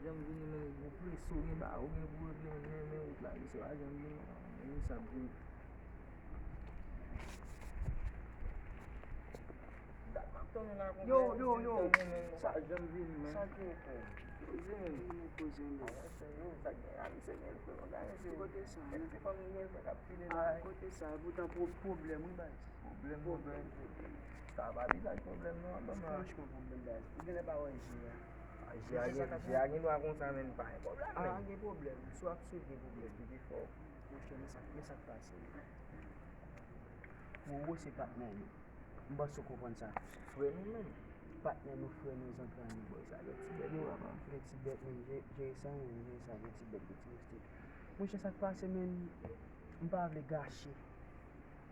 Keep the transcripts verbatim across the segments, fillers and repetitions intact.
Janm vini, men gwo preso gen ba ou gen pou regle, men, men wout la, misye pa janm vini. Men sa vre. Dat m ap tann ou la konsa, yo, yo, yo. Sa janm vini, men. Sa gen, frè? Poze, men. Poze, men. Sa gen, a, misye gen frè, konsa, misye. Ki kote sa, men? Se fanmi gen frè k ap file la. Kote sa, e poutan pwoblèm, wi, baz. Pwoblèm, pwoblèm. Sa pa bizay pwoblèm, non, non, non. Franchman, pwoblèm, baz. Ou genlè pa wè je a. Je a gen, je a gen dwa konsa, men pa gen pwoblèm, men. A, gen pwoblèm. Si w ap soulve pwoblèm. Monchè, men sa, men sa k pase. Roro se patnè nou. M panse w konprann sa. Frè nou menm. Patnè nou, frè nou, zantray nou. Bòy sa gen ti bèt, men papa. Gen ti bèt, men jere sa, men jere sa, gen ti bèt, gen ti mistik. Monchè, sa k pase, men m pa vle gache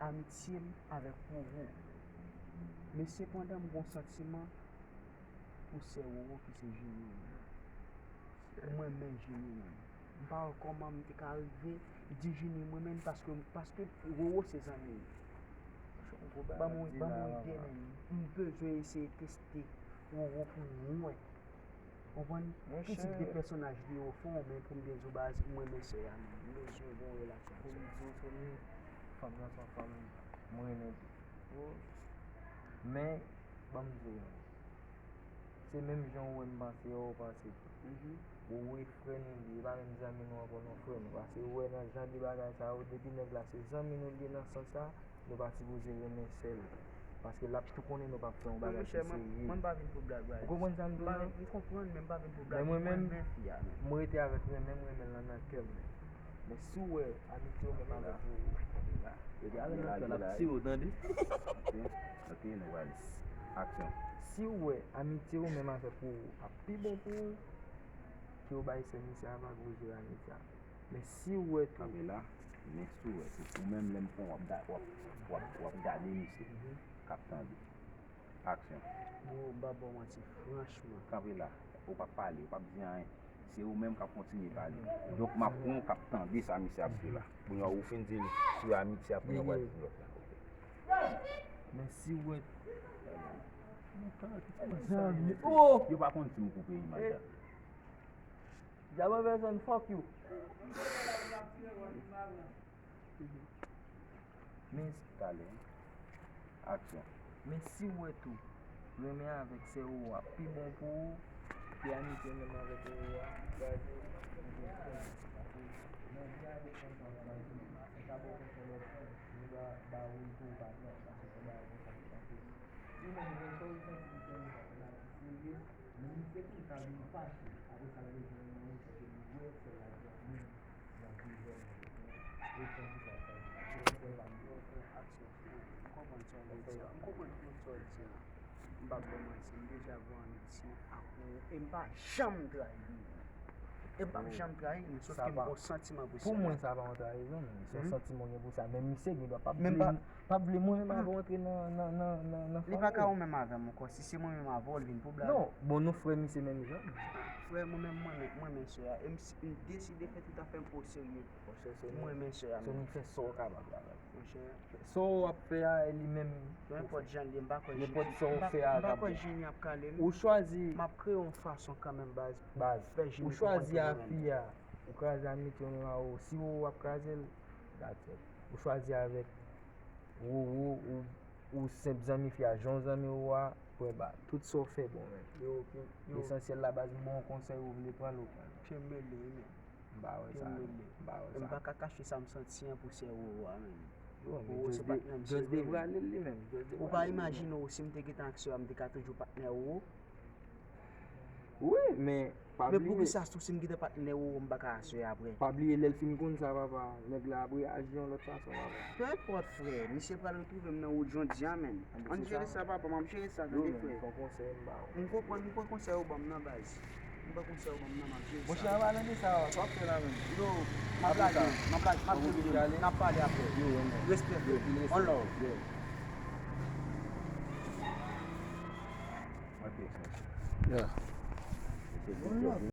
amitye m avèk Roro. Men sepandan, m gon santiman pou sè Roro ki se Jini an. M renmen Jini an. M pa wè kòman m te ka rive di Jini m renmen l paske, paske Roro se zanmi m. Ban m, ban m yon ide, men. M bezwen eseye teste Roro pou m wè. Konprann? Ki tip de pèsonaj li ye ofon, men pou m byen di w baz, m renmen sè a, men. M bezwen gen yon relasyon. Pou m di w, Tony, fanm nan se yon fanm m renmen tou. Men, ban m di w, se menm jan ou wè m panse a, ou panse tou. Ou wè frè nou li ye, e pa menm zanmi nou ankò non, frè nou. Paske ou wè nan jan de bagay sa yo, depi nèg la se zanmi nou li ye nan sans sa, nou pa sipoze renmen sè l. Paske l ap tou konnen nou p ap fè yon bagay ki serye. Mwen, m pa vin pou blag, baz. Ou konprann sa m di w la? M konprann, men m pa vin pou blag. Men mwen menm, mwen renmen fi a, men. M rete avèk renmen, m renmen l nan, nan kè m, men. Men si w wè amitye w menm avèk Roro, rete avè l nan kè w, l ap tiye w, tande? Ok, ok, nou pral. Aksyon. Si w wè amitye w menm avèk Roro ap pi bon pou ou, ke w bay sè misye a vag, ou jere amitye a. Men si w wè tou. Kanpe la, men si w wè tou. Ou menm lè m pran w ap ga-, w ap, w ap, w ap gade misye k ap tande. Aksyon. Yo, m pa ba w manti, franchman. Kanpe la, ou p ap pale, ou p ap di anyen. Se ou menm k ap kontinye pale. Donk, m ap pran w k ap tande sa misye ap di la. Kounye a, ou fin di l sou amitye a, kounye a, w pral di lòt la. Men si w wè. Yo pa konn si m koupe imaj la. Diabòl pèsòn, fuck you. Men, talè. Aksyon. Men si w wè tou, renmen avèk sè Roro a pi bon pou ou ke amitye menm avèk Roro a, gaze, ou gen pwoblèm. Paske nan vi avèk fanm sa, sa ba w konsèy lòt fanm, li va ba ou l tou ou pa pran, paske se yon bagay konsa ki pase. Ou menm, ou konn sa w santi pou sè Roro a, se bagay ki serye, men misye tou ka vin fache, apre sa l rejwenn nan ou, paske li wè sè l la di ap mouri. M konprann sa w vle di a. M konprann tout sa w di a. M p ap ba w manti, m deja gon amitye ak ou e m pa janm trayi w. E m p ap janm trayi w, men sòf ke m gon santiman pou sè a. Pou mwen, sa pa yon trayizon, men se yon santiman w gen pou sa. Men misye gen dwa p ap vle, p ap vle mwen menm avè w antre nan, nan, nan, nan, nan fanmi. Li pa ka ou menm avè m ankò. Si se mwen menm avè w, li vin pou blag. Non, bon, nou frè misye menm jan. Frè mwen menm, mwen menm, mwen menm sè a. E m, m deside fè tout afè m o serye. Monchè, se nou, se nou fè sa w kapab la, baz. Monchè. Sa w ap fè a, e li menm. Nenpòt jan l ye, m pa kwè Jini, nenpòt sa w fè a, m pa kwè Jini ap kale m. Ou chwazi. M ap kreye yon fason kanmenm, baz, pou fè Jini konprann ke mwen menm. Ou chwazi a fi a, ou kraze amitye w menm a ou. Si ou ap kraze l, that's it. Ou chwazi avèk Roro, ou, ou senp zanmi fi a, jan w zanmi Roro a, pwen ba. Tout sa w fè bon, men. Yo, yo. Lesansyèl la, baz, m ba w yon konsèy, ou vle pran l, ou pran l. Kenbe li, men. M pa wè sa. M pa wè sa. M pa ka kache sa m santi an pou sè Roro a, menm. Roro se patnè m, se vre. Ou pa imajine w si m te gentan ak sè a, m te ka toujou patnè Roro. Wi, men pa bliye. Men poukisa tou si m gentan patnè Roro, m pa ka sè a apre? Pa bliye lè l fin konn sa, papa, nèg la ap reyaji yon lòt fason, papa. Peu importe, frè, misye pral retwouve m nan wout jodi a, menm. Ann jere sa, papa, m ap jere sa, tande, frè. Yo, men, se yon konsèy m ba w. M konprann, m pran konsèy ou ban m nan, baz. M pran konsèy ou ban m nan, m ap jere sa. Monchè, an palan de sa, sa w ap fè la menm? Yo, m ap lage, m ap lage, m ap lage, n ap pale apre. Yo, yo, men. Respè, frè. Yo, pil respè. One love. Yeah. Ok, sens. Yeah. One love.